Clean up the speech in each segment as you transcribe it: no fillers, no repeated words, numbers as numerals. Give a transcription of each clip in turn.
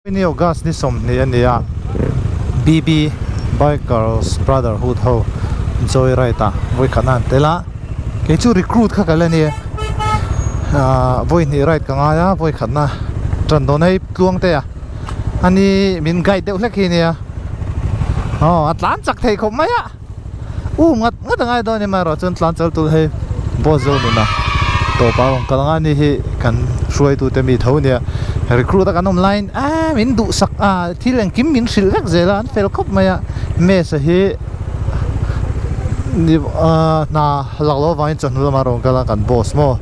Ni August ni 20 a ni a, BB Bikers Brotherhood ho joy ride ah vawikhatna an tel a, kei chu recruit kha ka la ni aaa vawihnih ride ka ngai a vawikhatna tan dawn hei tluang te a ani min guide deuh hlek hi nia aw a tlan chak thei khawp mai a. U ngat ngat a ngai dawn em erawh chuan tlan chal tul hei boss zo nuna tawpa rawn kal anga ni hi kan hruaitute mi tho nia recruit a kan awm laiin eee min duhsak a thil engkim min hrilh vek zel a an fel khawp mai a mesa hi ni ahh hna lak loh avangin chawhnu lamah rawn kal a kan boss maw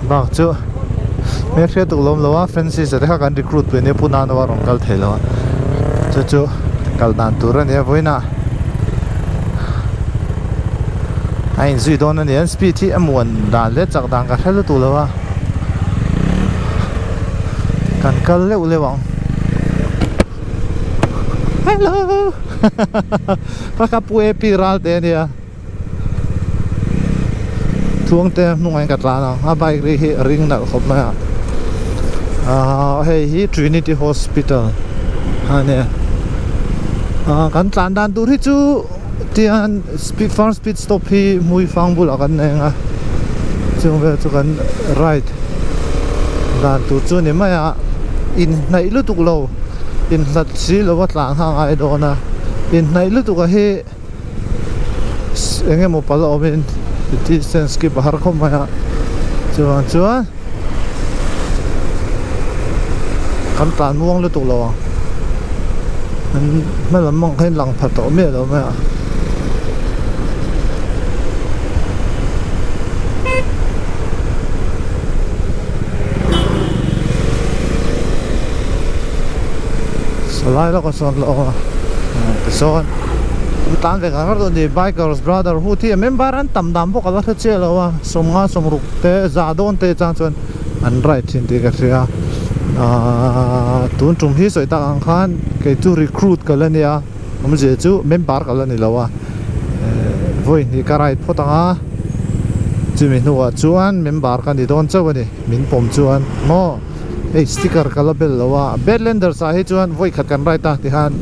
bak chu hmelhriat tuk lawm lo a Francis a te kha kan recruit pui ania pu Nano a rawn kal thei lo a chu chu kal dan tur a nia vawiinah a inzui dawn a ni an speed hi a muan dan leh chak dan ka hre lutuk lo a kan kal leuh leuh ang hello ka ka pu ap ral te a nia. Tluang te hnungah hian ka tlan a a bike ri hi a ring nalh khawp mai a ahh hei hi Trinity Hospital a nia ahh kan tlan dan tur hi chu tian speed first speed stop hi hmuifang bulah kan nei ang a chung vel chu kan ride dan tur chu a ni mai a inhnaih lutuk lo inhlat si lo a tlan kha a ngai dawn a inhnaih lutuk a hi. Eng emaw pal a awmin distance keep a har khawp mai a chuvang chuan kan tlan muang lutuk lo ang an hma lam ang kha in lang pha tawh miah lo mai a. Salai lawk a sawn lawk a tichuan an tlan ve ngar ngar dawn a ni bikers brotherhood hi a member an tam dan bawk a la hre chiah lo a 50 60 te za dawn te chang chuan an ride thin tih ka hria ahh tun tum hi sawi tak ang khan kei chu recruit ka la nia awmzia chu member ka la ni lo a vawi hnih ka ride phawt ang a chumi hnuah chuan member ka ni dawn chauh a ni min pawm chuan maw. Hei sticker ka la bel lo a Badlanders ah hi chuan vawi khat kan ride a tikhan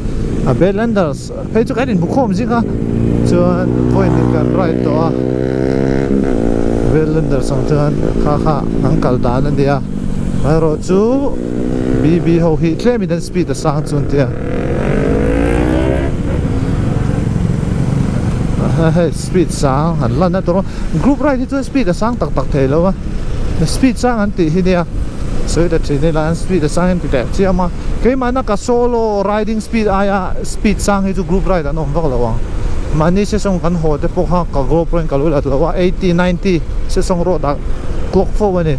a Badlanders phei chu kan inhmu khawm zing a chuan vawi hnih kan ride tawh a Badlanders ang chuan kha kha an kal dan a nia amaherawh chu BB ho hi tlem in an speed a sang chu an tia hei speed sang an lan na tur a group ride hi chuan speed a sang tak tak thei lo a speed sang an tih hi nia sawi ta thin ila an speed a sang in ti teh chiam a keimahna ka solo riding speed aia speed sang hi chu group ride an awm vak lo ang mahni session kan haw te pawh kha ka gopro in ka lo lat lo a eighty ninety session road ah clock fo a ni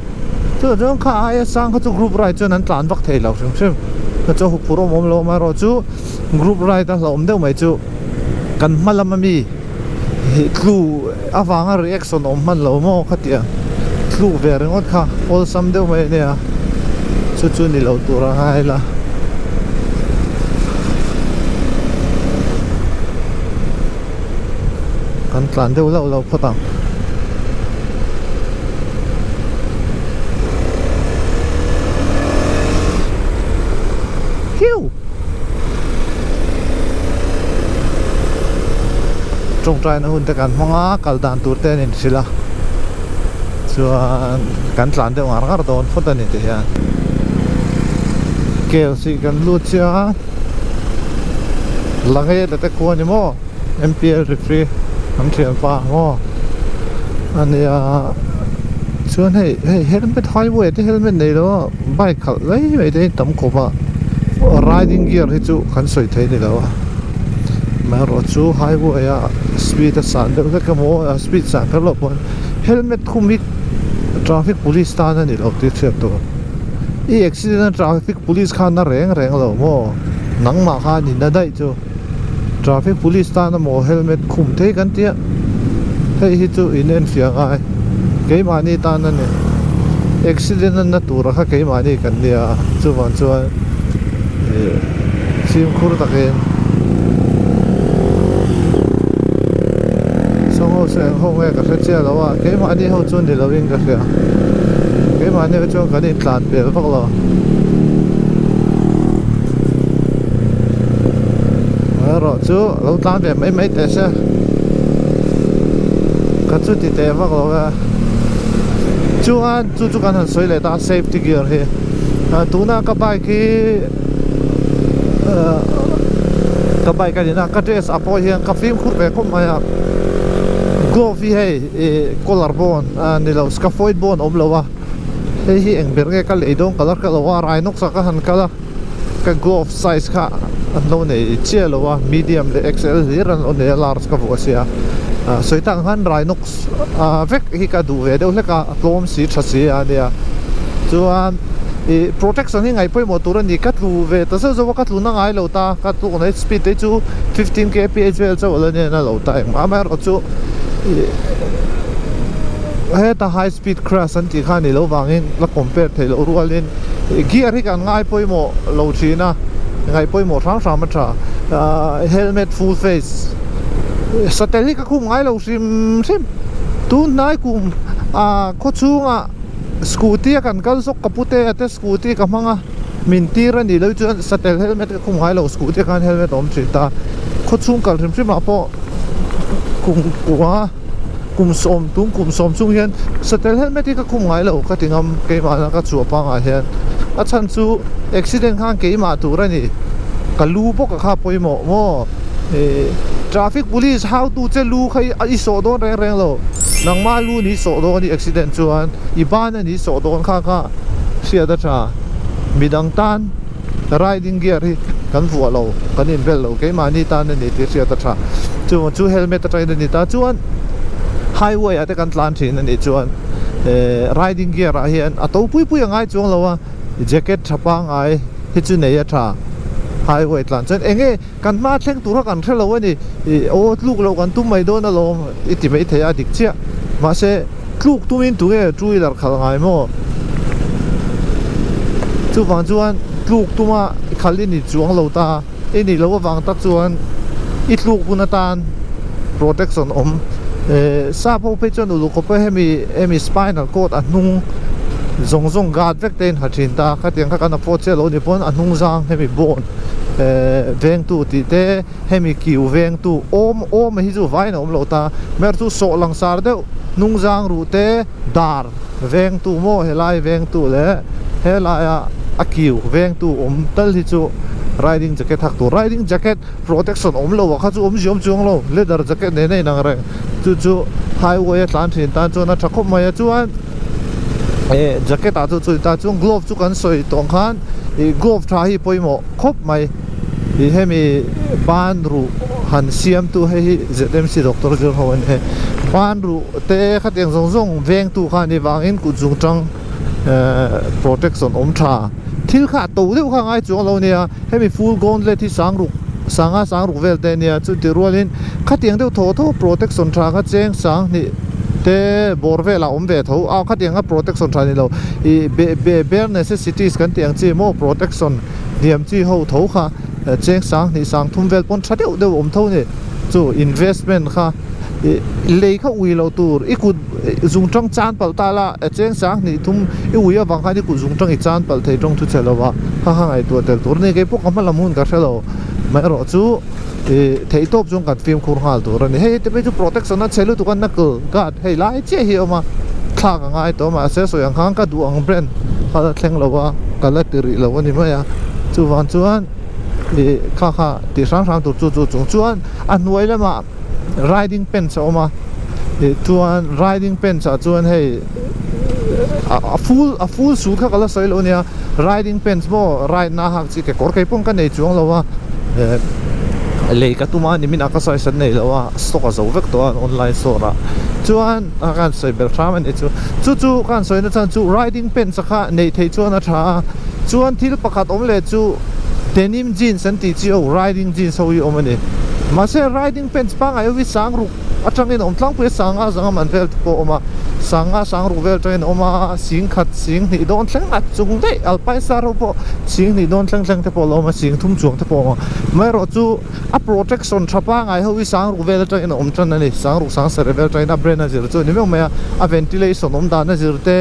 chutah chuan kha aia sang kha chu group ride chuan an tlan vak thei lo hrim hrim ka chu huphurh awm awm lo amaherawhchu group ride a hlauhawm deuh mai chu kan hma lam ami. Hih tlu avanga reaction awm hman lo maw khatia tlu ve ringawt kha awlsam deuh mai ania chu chu ni lo tur a ngai la. Kan tlan deuh loh loh phawt ang. Hiu! Tawngtaina hun te kan hmang a kal dan tur te an inhrilh a chuan kan tlan deuh ngar ngar dawn phawt a ni ti hian kel sih kan lut chiah a la ngei la te khua ni maw M_P_L referee an thianpa maw ania chuan hei hei helmet highway te helmet nei lo a bike khalh mai mai te hi tam khawp a riding gear hi chu kan sawi thei ni lo a amaherawhchu highway a speed a san deuh hlek emaw a speed san kher loh pawn helmet khum hi traffic police tan a ni lo tih hriat tur i accident a traffic police khan a reng reng lo maw nangmah khan in a daih chu traffic police tan emaw helmet khum thei kan tia hei hi chu in enfiah ngai keimahni tan a ni accident a na tura kha keimahni kan nia chuvang chuan ih fimkhur takin saw ho chu eng ho nge ka hre chiah lo a keimahni ho chu ni lovin ka hria keimahni ho chuan kan intlan pel vak lo. chu lo tlan ve mai mai teh se ka chu ti teh vak lo e chuan chu chu kan han sawi leh ta a safety gear hi tuna ka bike hi ahh ka bike a ni na ka dress ah pawh hian ka fimkhur ve khawp mai a glove hi hei ih collar bone a ni lo scaphoid bone a awm lo a hei hi eng ber nge ka lei dawn ka la hre lo a rhinox ah ka han kal a. Ka glove size kha an lo nei chiah lo a, medium leh XL hlir an lo nei a, large ka vuah sia. Sawi tak ang khan Rhinox vek hi ka duh ve deuh hlek a, a tlawm si tha si a nia. Chuan ih protection hi ngaih pawimawh tur a ni, ka tlu ve ta zeuh zeuh a, ka tlu na ngai lo ta, ka tluk na speed te chu 15 kph vel chauh a la nia, a lo ta engmah amaherawh chu ih heta high speed crash an tih kha a nih loh vangin la compare theih loh rualin Gear hi kan ngai pawimawh lo thin a, ngaih pawimawh hrang hram a tha. Helmet full face satel hi ka khum ngai lo hrim hrim. Tun hnai kum ah khaw chhungah scooty a kan kal zawk ka pute a te scooty ka hmang a, min tir a nih loh chuan satel helmet ka khum ngai lo scooty ah khan helmet a awm thin ta. Khaw chhung kal hrim hrim ah pawh kum kua. Kum sawm tum kum sawm chung hian satel helmet hi ka khum ngai lo ka ti ngam keimahna ka chhuah pangah hian a chhan chu accident khan keimah tur a ni ka lu bawk a kha pawimawh maw ih traffic police hau tu che lu kha i sawh dawn reng reng lo nangma lu ni sawh dawn i accident chuan i ban a ni sawh dawn kha kha hriat a tha midang tan riding gear hi kan vuah lo kan inbel lo keimahni tan a ni tih hriat a tha chu chu helmet atangin a ni ta chuan highway ah te kan tlan thin a nih chuan eh riding gear ah hian a to pui pui a ngai chuang lo a jacket tha pangngai hi chu nei a tha highway tlan chuan eng nge kan hma thleng tur kha kan hre lo a ni ih aw tluk loh kan tum mai dawn alawm i ti maithei a dik chiah mahse. Tluk tumin tunge two wheeler khalh ngai maw? Chuvang chuan tluk tuma khalh i ni chuang lo ta, i nih loh avang tak chuan i tluk hun atan protection awm. Eh sap ho phei chuan uluk khawp a hemi hemi spinal cord a hnung zawng zawng guard vek te in ha thin ta, khatiang kha kan afford chiah lo ni pawn a hnung zang hemi bone eh vengtu tih te hemi kiu vengtu awm awm hi chu vaiin a awm lo ta, mer chu sawh langsar deuh hnungzang ruh te dar vengtu maw helai vengtu leh helaia a kiu vengtu awm tal hi chu riding jacket hak tur riding jacket protection awm lo ah kha chu awm ziawm chuang lo leather jacket nen a inang reng chu chu highway a tlan thin tan chuan a tha khawp mai a chuan eh jacket ah chu chu ta chuan glove chu kan sawi tawh ang khan ih glove tha hi pawimawh khawp mai. Ih hemi ban ruh han siam tu hei hi ZMC doctor zir ho a ni ban ruh te khatiang zawng zawng veng tu kha a nih vangin kut zung tang ehh protection awm tha thil kha a to deuh kha a ngai chuang lo a nia hemi full gauntlet hi sang ruk sanga sang ruk vel te a nia chuti rualin khatiang deuh thaw thaw protection tha kha cheng sang hnih te bawr velah a awm ve tho a khatianga protection tha a ni lo ih be be bare necessities kan tih ang chi maw protection. Hniam chi ho tho kha cheng sang hnih sang thum vel pawn tha deuh deuh awm tho ni chu investment kha ih lei kha ui loh tur i kut zung tang chan palh ta la cheng sang hnih thum i ui avang khan i kut zung tang i chan palh thei tawng thu che lo va kha kha ngaihtuah tel tur a ni keipawh ka hma lam hun ka hre lo mah erawh chu ih theihtawp chuan kan fimkhur nghal tur a ni hei te phei chu protection a chhe lutuk a knuckle guard hei lai chiah hi a awm a thlak a ngai tawh a mahse sawi ang khan ka duh ang brand kha la thleng lo a ka la ti rih lo a ni mai a chuvang chuan ih kha kha tih hrang hrang tur chu chu chung chuan a hnuai lamah riding pants a awm a ih chuan riding pants ah chuan hei a full a full suit kha ka la sawi lo a nia riding pants maw ride na hak chi kekawr kei pawh ka nei chuang lo a eh lei ka tum a nimin ah ka size an nei lo a stock a zo vek tawh a online store ah chuan a ka han sawi belh hram a nih chu chu chu ka han sawi na chhan chu riding pants a kha neih theih chuan a tha a chuan thil pakhat awm leh chu denim jeans an tih chi ho riding jeans ho hi awm a ni mahse riding pants pangngai ho hi sang ruk atangin a awm tlangpui a sanga zanga man vel te pawh a awm a sanga sang ruk vel atangin a awm a sing khat sing hnih dawn thleng a chung daih alpine star ho pawh sing hnih dawn thleng thleng te pawh a lo awm a sing thum chuang te pawh a awm a amaherawhchu a protection tha pangngai ho hi sang ruk vel atangin a awm tan a ni sang ruk sang sarih vel atangin a brand a zir chu a ni meuh mai a a ventilation awm dan a zir te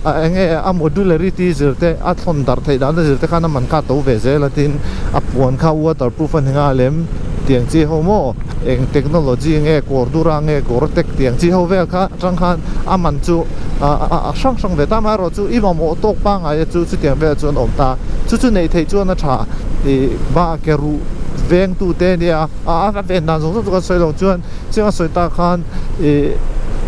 a eng nge a modularity zir te a thawn darh theih dan a zir te khan a man kha a to ve zel a tin a puan kha waterproof a ni nghal em. Tiang chi ho maw eng technology nge Cordura nge Gore-Tex tiang chi ho vel kha atang khan a man chu a hrang hrang ve ta amaherawh chu i mamawh tawk pangngai a chu chutiang velah chuan a awm ta chu chu neih theih chuan a tha ih ba ke ruh veng tu te ania a a ven dan zawng zawng chu kan sawi lo chuan chiang a sawi tak khan ih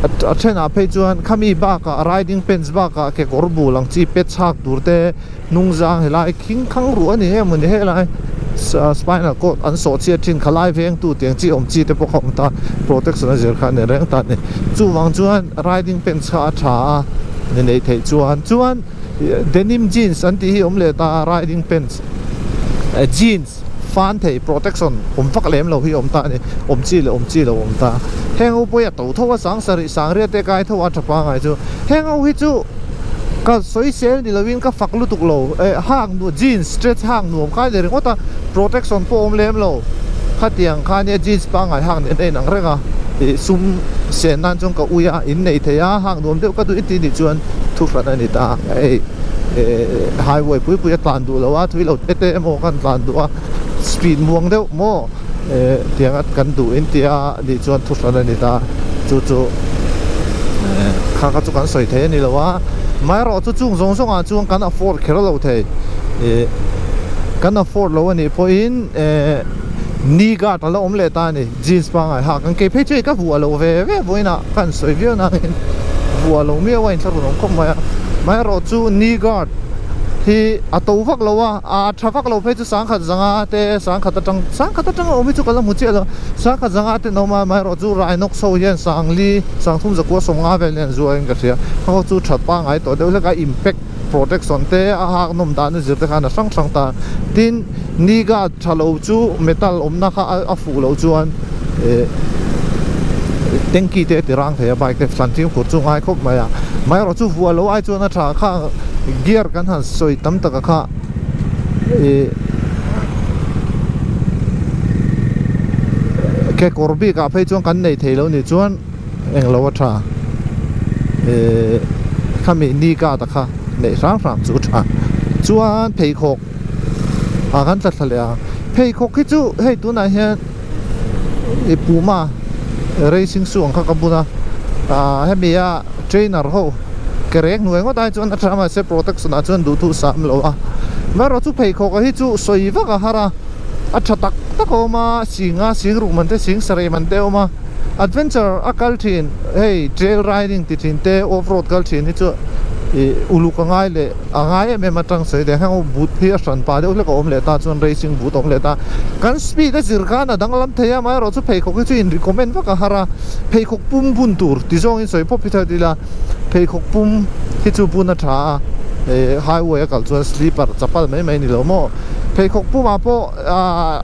a thenah phei chuan khami bakah riding pants bakah kekawr bul ang chi pet chhak tur te. Hnung zang helai khing khang ruh a ni em a ni helai spinal cord an sawh chiat thin kha lai veng tu tiang chi awm chi te pawh kha awm ta protection a zir kha a ni reng ta a ni chuvang chuan riding pants kha a tha a ni neih theih chuan chuan denim jeans an tih hi awm leh ta a riding pants jeans fan thei protection awm vak lem lo hi awm ta a ni awm chi leh awm chi lo awm ta heng ho pawh hi a to tho a sang sarih sang riat te kai tho a tha pangai chu heng ho hi chu. Ka sawisel ni lovin ka fak lutuk lo eh hak nuam jeans stretch hak nuam khai leh ringawt a protection pawh awm lem lo khatiang kha nia jeans pangngai hak nen a inang reng a ih sum sen nan chuan ka ui a in nei thei a hak nuam deuh ka duh i tih nih chuan thu hran a ni ta hei eh highway pui pui a tlan duh lo a thui lo te te emaw kan tlan duh a speed muang deuh maw eh tiang a kan duh in tia nih chuan thu hran a ni ta chu chu eh kha kha chu kan sawi thei a ni lo a amaherawh chu chung zawng zawng ah chuan kan afford kher lo thei ih kan afford lo a nih pawhin eh knee guard a la awm leh ta a ni jeans pangngai hak ang kei phei chu hei ka vuah lo ve ve vawiinah ka han sawi viau nangin vuah lo miau a inthlahrun awm khawp mai a amaherawh chu knee guard hi a to vak lo a. A tha vak lo phei chu sangkhat zanga te sangkhat atang sangkhat atanga awm hi chu ka la hmu chiah lo sangkhat zanga te an awm a amaherawh chu Rhinox ho hian sangli sangthum zakua sawmnga vel hian an zuar in ka hria ho chu that pangngai tawh deuh hlek a impact protection te a hak nawm dan a zir te khan a hrang hrang ta tin ni guard tha lo chu metal awmna kha a fuh loh chuan eh tanky te a ti rang thei a bike te thlan fimkhur chu ngai khawp mai a amaherawh chu vuah loh ai chuan a tha kha gear kan han sawi tam taka kha ih kekawr bik ah phei chuan kan nei thei lo nih chuan englo a tha ih khami ni guard a kha neih hram hram chu a tha chuan pheikhawk ah kan tla thla leh a pheikhawk hi chu hei tunah hian ih puma racing shoe ang kha ka bun a ah hemi a trainer ho. Ke rek hnuai ngawt ai chuan a tha mahse protection ah chuan duh thu sam lo a amaherawh chu pheikhawk ah hi chu sawi vak a har a a tha tak tak a awm a sing a sing ruk man te sing sarei man te a awm a adventure a kal thin hei trail riding ti thin te off road kal thin hi chu ih uluk a ngai leh a ngai em em atang sawi leh heng boot hi a hran pah deuh hlek a awm leh ta chuan racing boot a awm leh ta kan speed a zir khan a danglam thei a amaherawh chu pheikhawk hi chu in recommend vak a har a pheikhawk pum bun tur ti zawngin sawi pawp hi that ila pheikhawk pum hi chu bun a tha a eh highway a kal chuan slipper chapal mai mai ni lo maw pheikhawk pumah pawh ah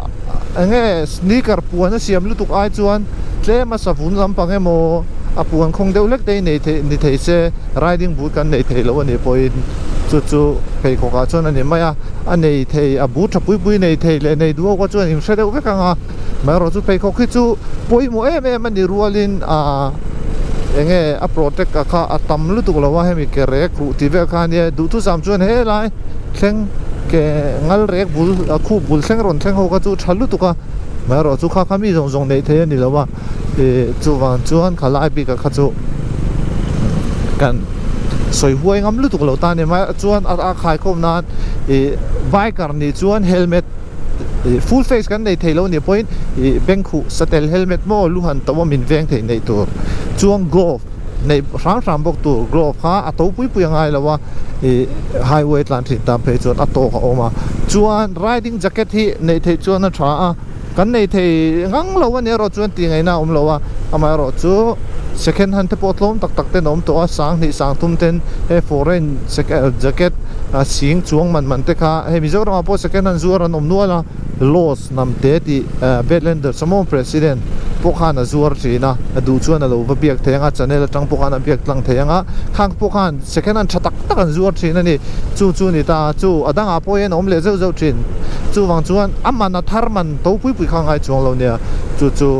eng nge sneaker puan a siam lutuk ai chuan tlem a savun lampang emaw a puan khawng deuh hlek te hi nei thei ni thei se riding boot kan nei thei lo a nih pawhin chu chu pheikhawk ah chuan a ni mai a a nei thei a boot tha pui pui nei thei leh nei duh ho chuan in hre deuh vek ang a. Amaherawh chu pheikhawk hi chu pawimawh em em a ni rualin aaa eng nge a protect a kha a tam lutuk lo a hemi ke rek ruh tih vel kha a nia duhthusam chuan helai thleng ke ngal rek bul a khup bul thleng rawn thleng ho kha chu tha lutuk a amaherawh chu kha kha mi zawng zawng neih theih a ni lo a ih chuvang chuan khalai bik ah kha chu kan sawi huai ngam lutuk lo ta a ni chuan a khaikhawm nan ih biker nih chuan helmet. Ih full face kan nei thei lo nih pawhin ih bank huh satel helmet maw lu han to a min veng thei neih tur chuan glove neih hram hram bawk tur glove kha a to pui pui a ngai lo a ih highway tlan thin tan phei chuan a tawk a awm a chuan riding jacket hi neih theih chuan a tha a kan nei thei ngang lo a nih erawh chuan tih ngaihna a awm lo a amaherawh chu second hand te pawh tlawm tak tak ten a awm tawh a sanghnih sang thum ten he foreign jacket a sing chuang man man te kha hei Mizoram ah pawh second hand zuar an awm nual a Loss hnam te tih Bedlander Samoan President pawh khan a zuar thin a a duh chuan a lo va biak thei ang a channel atang pawh khan a biak tlang thei ang a khang pawh khan second hand tha tak tak an zuar thin a ni chu chu a ni ta chu a dangah pawh hian a awm leh zeuh zeuh thin chuvang chuan a man a thar man to pui pui kha a ngai chuang lo nia chu chu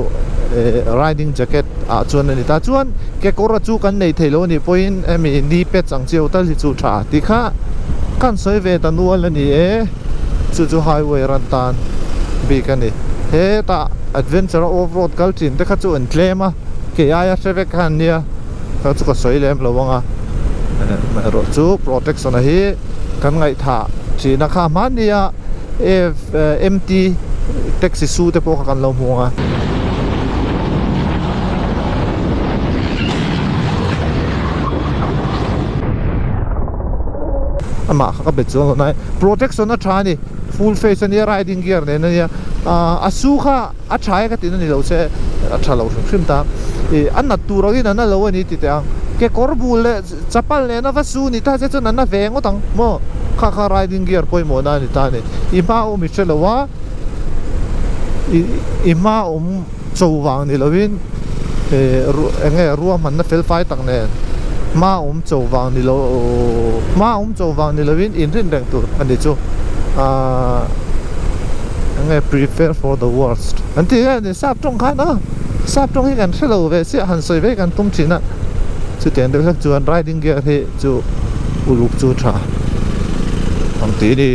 eh riding jacket ah chuan a ni ta chuan kekawr a chu kan nei thei lo a nih pawhin hemi knee pads ang chiau tal hi chu tha tih kha kan sawi ve ta nual a ni e chu chu highway ran tan bik a ni hetah. adventure a off road kal thin te kha chu an tlem a kei aia hre vek kha an nia kha chu ka sawi lem lo ang a erawh chu protection a hi kan ngaihthah thina kha hmani a F MT taxi su te pawh kha kan lo hmu ang a. Amah kha ka bet chuang lo nai protection a tha a ni full face a nia riding gear nen a nia ahh a su kha a tha e ka tihna ni lo se a tha lo hrim hrim ta ih a nat tur angin a na lo a ni ti teh ang kekawr bul leh chapal nena va su ni ta che chuan a na ve ngawt ang maw kha kha riding gear pawimawh na a ni ta a ni i hma awm i hre lo a ih i hma awm cho vang ni lovin eh eng nge ruahmanna fel fai tak nen hma awm cho vang ni lo hma awm cho vang ni lovin inrin reng tur a ni chu ahh eng nge prepare for the worst an tih nge ni sap tawng khan a sap tawng hi kan hre lo ve chiah han sawi vek an tum thin a chutiang deuh hlek chuan riding gear hi chu uluk chu tha ang tih a ni.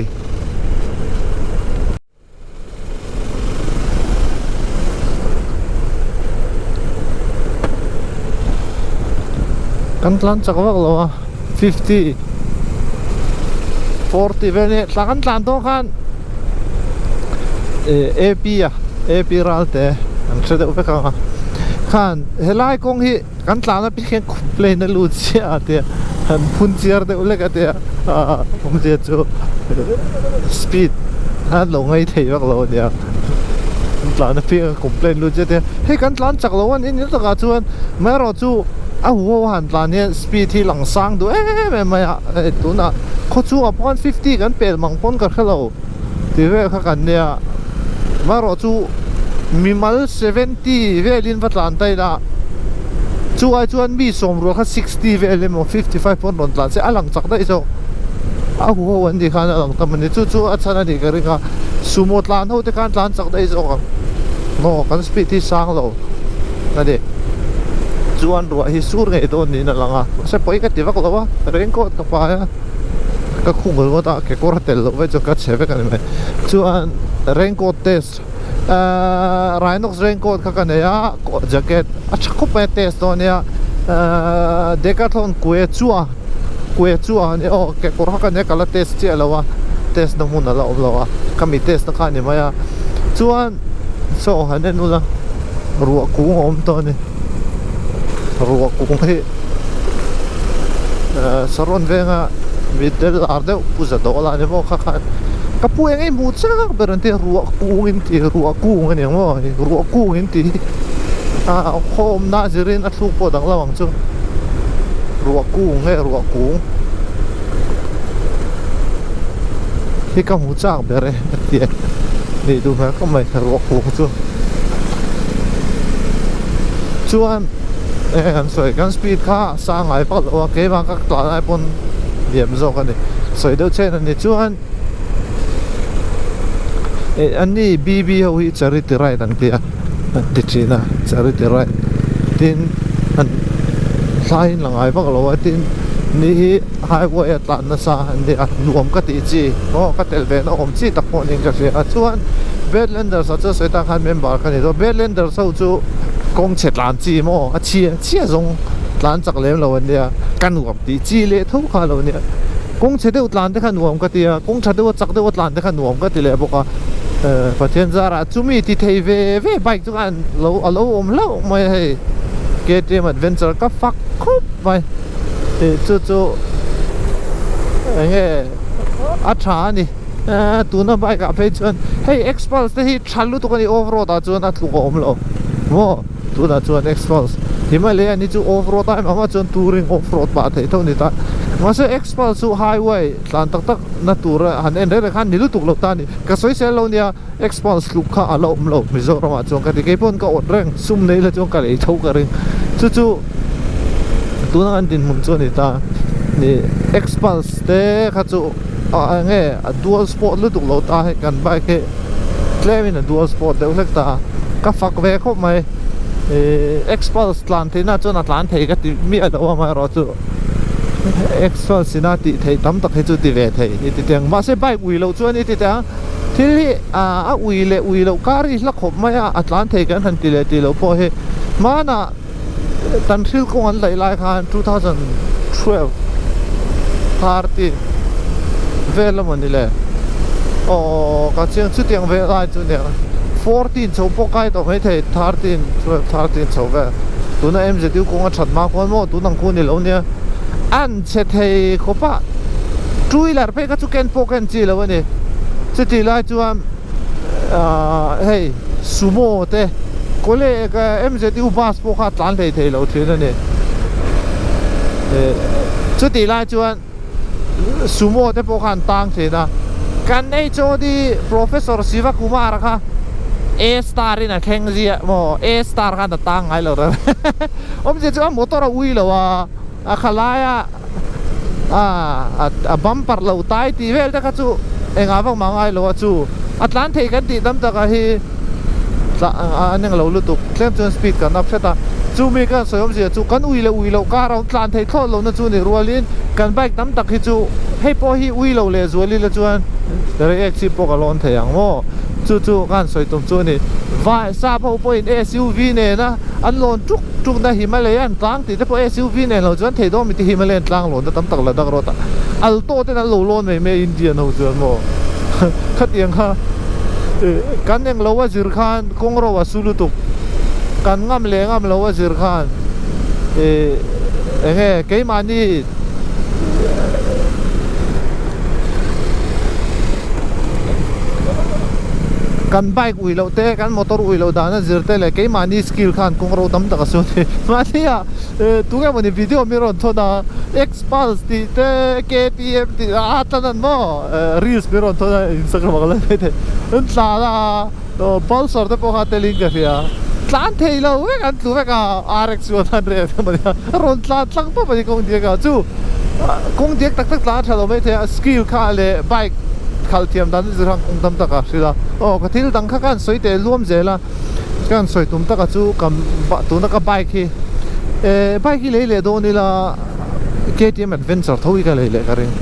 Kan tlan chak vak lo a 50 40 vel hi thla kan tlan tawh khan eh AP a AP ral te an hre deuh vek ang a khan helai kawng hi kan tlan a piang hian complain a lut chiah a tia han phun chiar deuh lek a tia ah awmzia chu speed an lo ngai thei vak lo a nia kan tlan a piang a complain lut chiah a tia hei kan tlan chak lo a ni ni takah chuan amaherawh chu a huho a han tlan hian speed hi lang sang duh em em mai a hei tunah khaw chhungah pawh khan fifty kan pel mang pawn ka hrelo tih vel kha kan nia amaherawh chu mimal 70 velin va tlan ta ila chu ai chuan mi sawm rual kha 60 vel emaw 55 pawn rawn tlan se a lang chak daih zawk a huho an tih khan a lang tam a ni chu chu a chhan a nih ka ring a sumo tlan ho te khan tlan chak daih zawk ang maw kan speed hi sang lo a ni chuan ruah hi sur ngei dawn niin a lang a mahse pawi ka ti vak lo a raincoat ka pai a ka khung ringawt a kekawr a tel loh vek chuan ka chhe vek a ni mai chuan raincoat test Ahh Rhinox raincoat kha ka nei a jacket a tha khawp mai a test dawn ania ahh Decathlon Quechua Quechua a ni aw kekawr kha ka nei a ka la test chiah lo a test na hmun a la awm lo a khami test na kha a ni mai a chuan saw han en ula ruah kung a awm tawh a ni ruah kung hi ahh Saron venga mitdel lar deuh Pu Zadawla a ni maw kha khan ka pu eng hmuh chak ber an ti a ruah kung in ti ruah kung a ni ang maw ruah kung in ti ah khawm na zirin a thluk pawh dang lo ang chu ruah kung nge ruah kung hi ka hmu chak ber e a ti a nih duh hmel khawp mai ruah kung chu chuan eng an sawi kan speed kha a sang ngai vak lo a keimah ka tlan lai pawn liam zawk a ni sawi deuh chen a ni chuan eh an ni BB ho hi charity ride an ti a an ti thin a charity ride tin an hlaiin la ngai vak lo a tin ni hi highway a tlan nasa an ni a nuam ka tih chi aw ka tel ve na awm chi tak pawh niin ka hria a chuan Badlanders ah chuan sawi tan khan member ka ni dawn Badlanders ho chu kawng chhe tlan chi maw a chhia chhia zawng tlan chak lem lo an nia ka nuam tih chi leh tho kha lo nia kawng chhe deuh tlan te kha nuam ka ti a kawng tha deuh a chak deuh a tlan te kha nuam ka ti leh bawk a eh Pathian zarah chumi ti thei ve ve bike chu khan lo a lo awm hlauh mai a hei K_T_M adventure ka fak khawp mai tih chu chu eng nge a tha a ni eh tuna bike ah phei chuan hei Xpulse te hi tha lutuk a ni off road ah chuan a tluk a awm lo maw tunah chuan Xpulse Himalayan hi chu off road a emaw chuan touring off road pah theih tho a ni ta mahse Xpulse chu highway tlan tak tak na tur a han en reng reng khan ni lutuk lo ta a ni ka sawi sel lo nia Xpulse tluk kha a la awm lo Mizoram ah chuan ka ti kei pawn ka awt reng sum nei la chuan ka lei tho ka ring chu chu tuna kan dinhmun chu a ni ta ni Xpulse te kha chu ah eng nge a dual sport lutuk lo ta hei kan bike hi tlem in a dual sport deuh hlek ta ka fak ve khawp mai ih Xpulse tlan theih na chuan a tlan thei ka ti miah lo amaherawhchu. X-Pulse ina tih theih tam tak hi chu ti ve thei i ti teng. Mahse bike ui loh chuan i ti teng a, thil hi a ui leh ui loh kar hi hla khawp mai a, a tlan thei kan han ti leh tih loh pawh hi hmanah tan thil kawng an laih lai khan 2012 30 vel emaw ni le aw ka chiang chutiang vel ai chu nia 14 chho pawh kai tawh maithei 13 12 13 chho vel tuna MZU kawng a that hma khuan maw tun ang khu ni lo nia an chhe thei khawp a two wheeler phei kha chu ken pawh ken chi lo a ni chutih lai chuan ahh hei sumo te college MZU bus pawh kha a tlan hlei thei lo thin a ni eh chutih lai chuan sumo te pawh kha an tang thin a kan HOD Professor Siva Kumar kha A star in a thleng ziah maw A star khan a tang ngai lo reng awmzia chu a motor a ui lo a a khalai a ah a bumper lo tai tih vel te kha chu engah vak mah ngai lo a chu a tlan thei kan tih tam takah hi a neng lo lutuk tlem chuan speed kan up hret a chumi ka sawi awmzia chu kan ui leh ui loh kar a tlan thei thlawt lohna chu ni rualin kan bike tam tak hi chu hei pawh hi ui lo leh zual ila chuan react chi pawh ka lawn thei ang maw chu chu ka han sawi tum chu a ni vai sap ho pawhin SUV nena an lawn tuk tuk na Himalayan tlang tih te pawh SUV nen lo chuan thei dawn mi te Himalayan tlang lawn na tam tak Ladakh road ah Alto ten an lo lawn mai mai a Indian ho chuan maw khatiang kha kan eng lo a zir khan kawng ro a su lutuk kan ngam leh ngam lo a zir khan ih eng nge keimahni Kan bike ui loh te, kan motor ui loh dana zir te leh keimahni skill khan kawng ro tam tak a su thei. Mahni ah tunge mawni video mi rawn thawn a, Xpulse tih te, KTM tih te a tlan an maw reels mi rawn thawn a Instagram ah ka la nei thei. An tlan a, Pulsar te pawh kha telin ka hria. Tlan thei lo vek an tlu vek a, RX 100 emaw nia rawn tlan tlang pawp a ni kawng diak ah chu. Kawng diak tak tak tlan a tha lo mai thei a, skill kha leh bike khalh thiam dan zir ang kawng tam tak a hrilh a, aw ka thil dang kha ka han sawi teh luam zel a, ka han sawi tum taka chu ka tuna ka bike hi eh bike hi lei leh dawn ila KTM adventure tho hi ka lei leh ka ring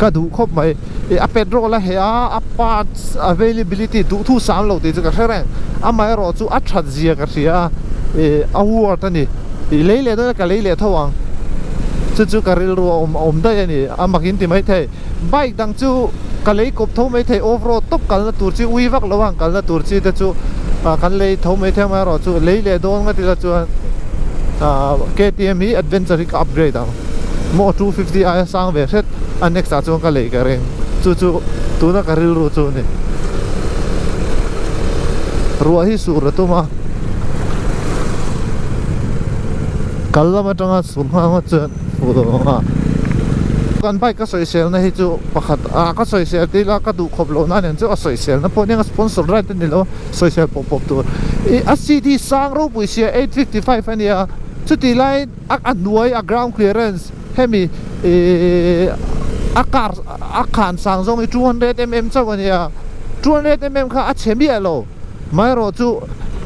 ka duh khawp mai eh a petrol a heh a a parts availability duhthu sam lo tih chu ka hre reng amaherawh chu a that zia ka hria a eh a worth a ni ih lei leh dawn ila ka lei leh tho ang chu chu ka rilru a awm awm daih a ni a mak in ti maithei bike dang chu ka lei kawp tho maithei off road tawp kalna tur chi ui vak lo ang kalna tur chi te chu ah kan lei tho maithei amaherawh chu lei leh dawn nga tila chuan ah KTM hi adventure hi ka upgrade ang maw 250 aia sang ve hret a next ah chuan ka lei ka ring chu chu tuna ka rilru chu a ni ruah hi sur a tum a kal lam atanga sur nghal ngawt chuan fuh lo ang a kan bike ka sawisel na hi chu pakhat ah ka sawisel tih ila ka duh khawp loh na nen chu a sawisel na pawh nia sponsor ride a ni lo a sawisel pawp pawp tur ih a seat hi sang ropui sia 855 a nia chutih laiin a hnuai a ground clearance hemi ihh a car a khan sang zawng hi 200 mm chauh a nia 200 mm kha a chhe miah lo amaherawh chu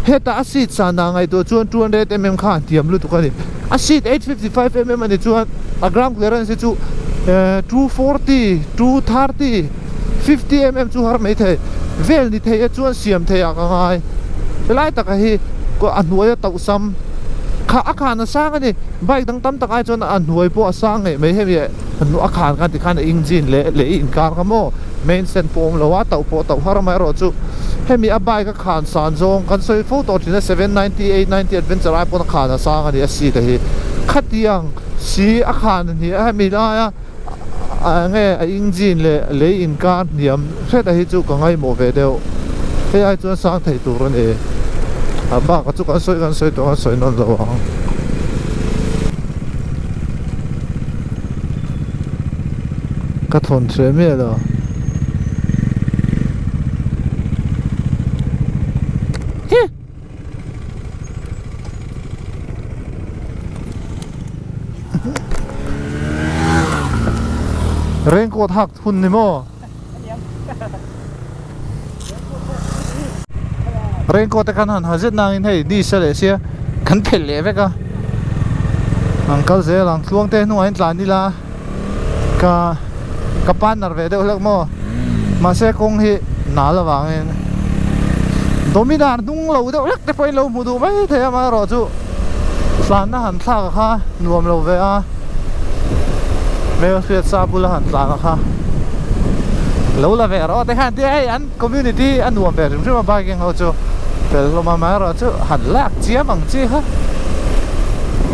hetah a seat san ah ngaihtuah chuan 200 mm kha a hniam lutuk a ni a seat 855 mm a ni chuan a ground clearance hi chu 240 230 50 mm chu har mai thei vel ni thei e chuan siam theih ah ka ngai helai taka hi a hnuai a tauh sam kha a khan a sang a ni bike dang tam tak ai chuan a hnuai pawh a sang ngei mai hemi a khan khan tikhan a engine leh leh inkar kha maw main stand pawh a awm lo a tauh pawh tauh har amaherawh chu hemi a bike a khan san zawng kan sawi fo tawh thin a 790 890 adventure ai pawn a khan a sang a ni a seat a hi khatiang si a khan a ni a hemi laia enge a engine leh lei inkar hniam hret a hi chu ka ngaihmawh ve deuh hei ai chuan sang thei tur a ni a bakah chu kan sawi kan sawi tawh a sawi nawn lo ang. Ka thawn hreh miah lo. Hi! Raincoat hak hun ni maw? Raincoat te khan han ha zet nangin hei ni sa leh sia kan phelh leh vek a. An kal zel ang tluang te hnungah hian tlan ila ka ka partner ve deuh hlek maw mahse kawng hi nal avangin Dominar hnung lo deuh hlek te pawhin lo hmu duh mai thei a amaherawhchu tlanna han thlak a kha nuam lo ve a hmel hriat sa bula han tlan a kha lo la ve rawh te khan tia hei an community a nuam ve hrim hrim a biking ho chu fel hlawm a amaherawhchu han lak chiam ang chi kha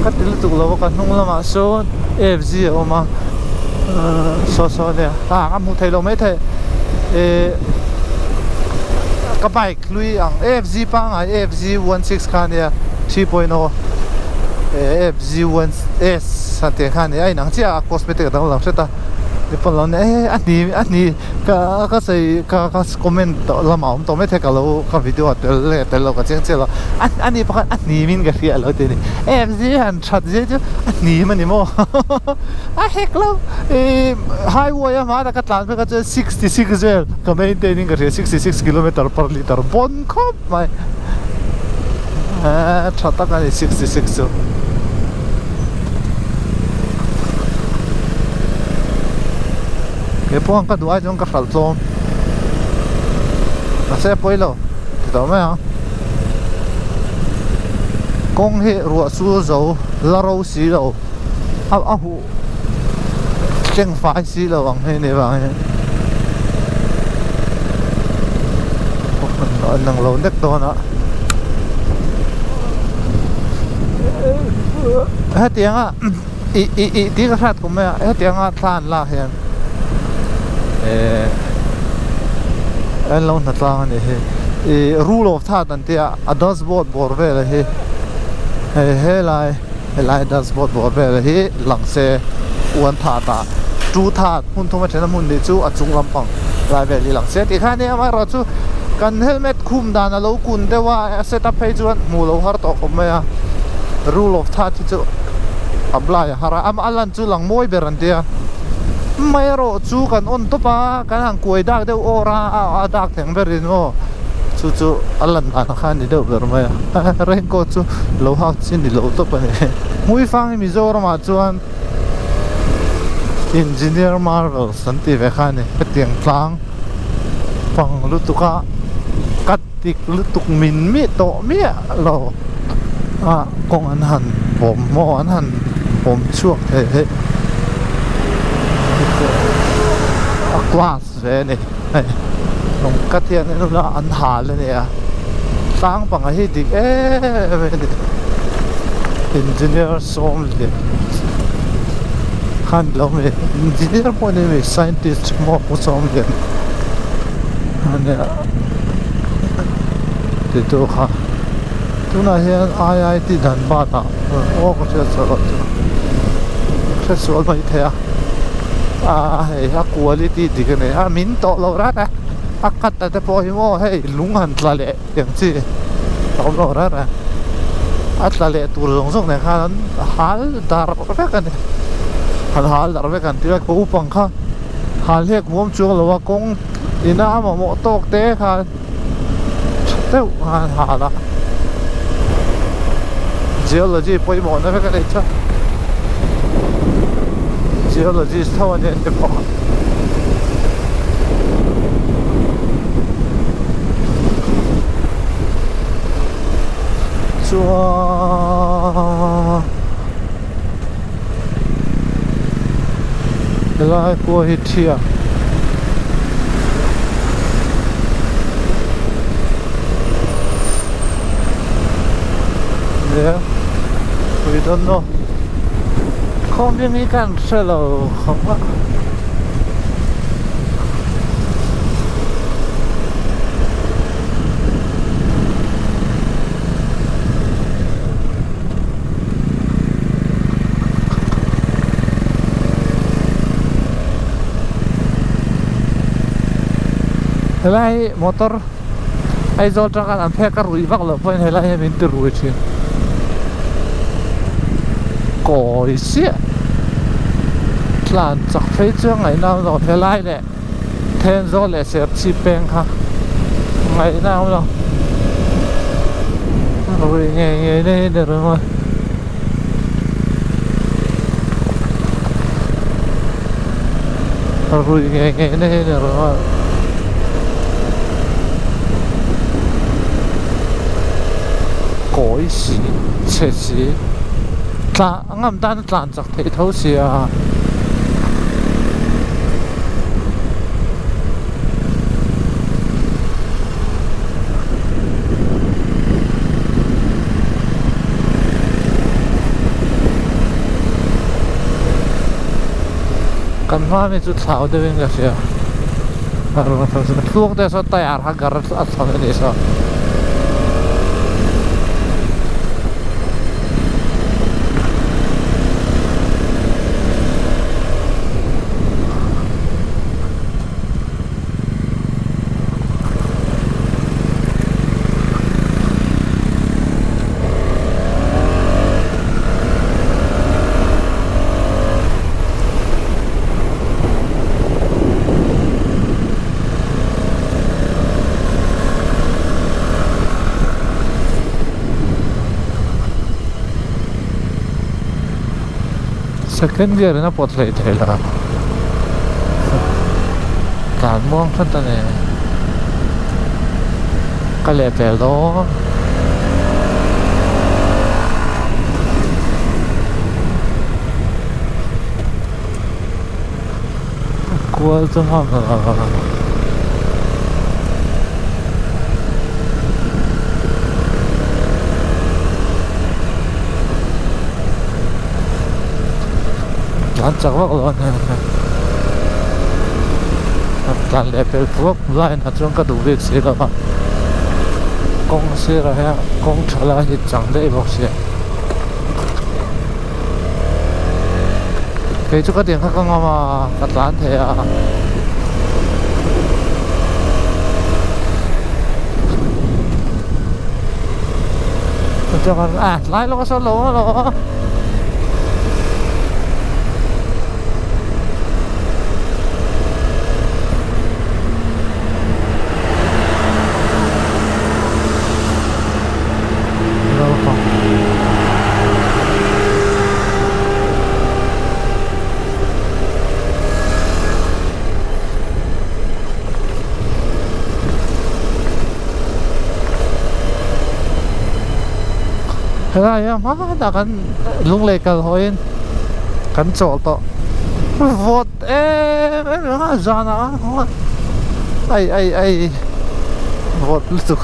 ka ti lutuk lo a ka hnung lamah sawn fg a awm a saw saw ania ah a hmuh theih loh maithei eh ka bike hlui ang fg pangngai fg 16 kha ania 3.0 eh fg 1 s a tih kha ania a inang chiah a cosmetic a danglam hret a ni pawn lo nia eh a hni a hni ka ka sawi ka ka comment lamah a awm tawh maithei ka lo ka video a tel leh tel lo ka chiang chiah lo a ani pakhat a hnim in ka hria a lo ti a ni fg han that zia chu a hnim a ni maw a hek lo ih highway a hmanah ka tlan phei kha chuan 66 vel ka maintain in ka hria 66 kilometer per liter bawn khawp mai eh tha tak a ni 66 chu. Kei pawh ang ka duh ai chuan ka hralh tlawm mahse a pawi lo ti tawh mai ang kawng hi ruah chu zo la ro si lo a a huh tleng fai si lo ang hei ni vang hian an ang lo nek dawn a hetiang a. Ih ih ih tih ka hriat kum mai a hetianga thla an lak hian eh an lo hna tlang a nih hi ih rule of third an tia a dashboard bawr vel hi hei helai helai dashboard bawr vel hi lang se one third ah two third hmun thum a then a hmun hnih chu a chung lampang lai vel hi lang se tih kha a nia amaherawhchu kan helmet khum dan a lo kun deuh a a set up phei chuan hmuh lo har tawh khawp mai a rule of third hi chu apply a har a a lan chu lang mawi ber an tia mai erawh chu kan on tawp a kan han kuai dak deuh awr a a dak theng ber in aw chu chu a lan dan kha a ni deuh ber mai a raincoat chu lo hak chi ni lo tawp a ni Hmuifang hi Mizoram ah chuan Engineer Marvels an tih ve kha a ni hetiang tlang pang lutuk a cut Tik lutuk min mi tawh miah lo a kawng an han pawm maw an han pawm chhuak thei hi a class ve a ni hei lawng kat hian en ula an hal a nia tlang panga hi dik em em a ni engineer sawm leh khan lo mi engineer pawh ni mi scientist maw pu sawm lian a nia. Titu kha tunah hian IIT Dhanbad ah aw ka hriat sual loh chu ka hre sual mai thei a ah hei a quality dik a ni a min tawh loh rat a a cut a te pawh hi maw hei lung han tla leh tiang chi a awm lo rat a a tla leh tur zawng zawng nen khan an hal dar vek a ni han hal dar vek an ti a ko upang kha hal hlek muam chuang lo a kawng. Ina a mamawh tawk te khan tha deuh khan hal a geology pawimawh na vek a nei chuan geologist ho ania an ti bawk a. Chuan helai pawh hi thiam nia we don't know khawng hi kan hre lo khawp a. Helai hi motor Aizawl atang khan an phek a ruih vak loh pawhin helai hi min ti rui thin kawi chiah tlan chak phei chu a ngaihna awm lo helai leh Thenzawl leh Serchhip peng kha ngaihna awm lo rui ngei ngei na hi ni ringawt. Rui nge nge na hi a ni ringawt. Kawi si, chhe si, tlan a ngam tan a tlan chak theih tho si a. Kan hma mi chu thlau deuhin ka hria tluang te saw tyre kha gar a thlawm a nih saw. Second gear in a pawt hlei thei lo tlan muang hrat a ni ka lehpel dawn. Kual chu nghak lo. Tlan chak vak lo a ni tlan leh pel vak line ah chuan ka duh bik si lo a kawng sirah hian kawng tha lai hi chang daih bawk sia. Kei chu ka tiang kha ka ngam a ka tlan thei a a tlai lawk a sawn lo a lo. Helai hian hmanah kan lunglei kal hawiin kan chawl tawh vawt em em reng a zanah ai ai ai vawt lutuk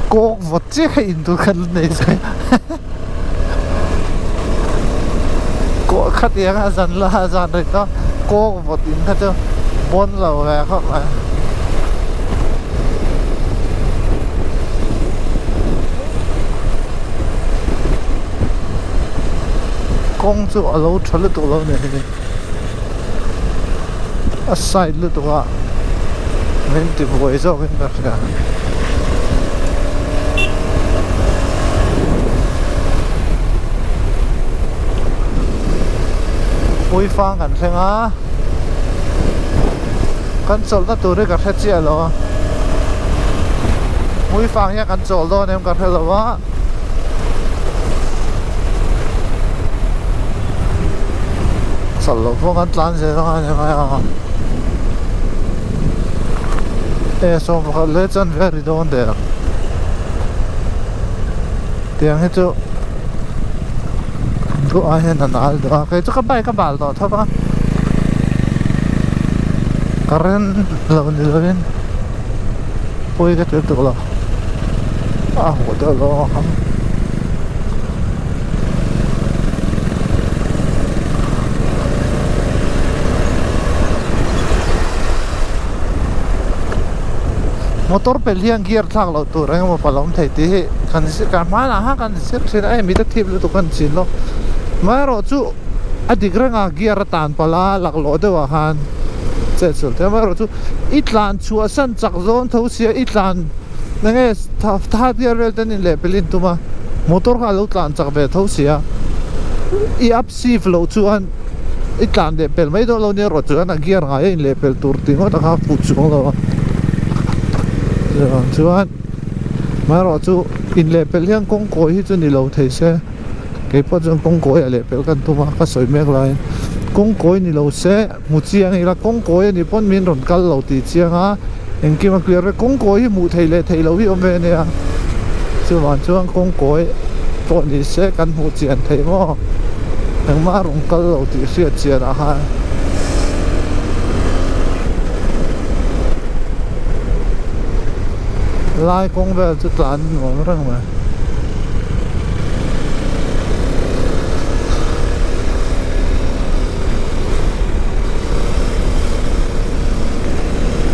kawng vawt chiah kha in tur khan nei zui kawh khatiang a zan la a zan rei tawh kawng vawt in kha chu pawn lo ve khawp mai. Kawng chu a lo tha lutuk lo ni hei a side lutuk a min ti buai zawk in ka hria. Puifang kan thleng a kan chawlhna tur hi ka hre chiah lo a Puifang hian kan chawl dawn em ka hre lo a. Chawlh loh pawh kan tlan zel a ni mai a e 11 leh chuan vel ri dawn der tiang hi chu duh ai hian a nal duh a kei chu ka bike a bal tawh tho a current lo ni lovin pawi ka tel tuk lo a hmuh deuh lo ang. Motor pel hian gear thlak loh tur eng emaw palh a awm thei tih hi kan kan hmanah khan kan zir thin a hei mite thip lutuk a an chin lawk amaherawhchu a dik reng a gear a tan palh a laklawh deuh ah khan chet chhul thei amaherawhchu i tlan chhuah san chak zawn tho sia i tlan enge tha gear vel te an inlehpelh in tum a motor kha a lo tlan chak ve tho sia i up shift loh chuan i tlan leh pel mai dawn lo nia erawh chuan a gear ngai a inlehpelh tur tih ngawt a kha fuh chuang lo a chuan amaherawhchu inlehpelh hian kawng kawi hi chu ni lo thei se. Kei pawh chuan kawng kawi ah leh pelh kan tum a ka sawi mek laiin Kawng kawi ni lo se hmu chiang ila kawng kawi a nih pawn min rawn kal lo tih chiang a engkim a clear vek kawng kawi hi hmuh theih leh theih loh hi awm ve a nia chuvang chuan kawng kawi pawh ni se kan hmuh chian theih maw engmah a rawn kal lo tih hriat chian ah khan. Lai kawng vel chu tlan nuam reng mai.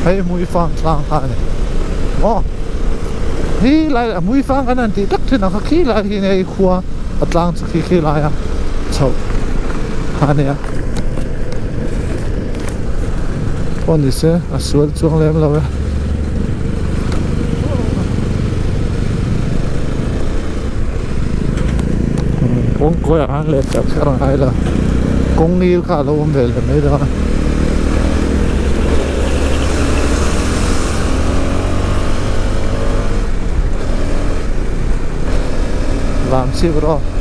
Hei mui fang tlang kha a ni maw hi lai a mui fang kan han tih tak thin ang kha khi lai hi nge i khua a tlang chu khi khi lai a chhoh kha a nia pawh ni se a sual chuang lem lo e. Kawng kawiah khan leh kher kher a ngai lo kawng ngil kha a lo awm ve leh mai dawn a. Lam chhip rawh.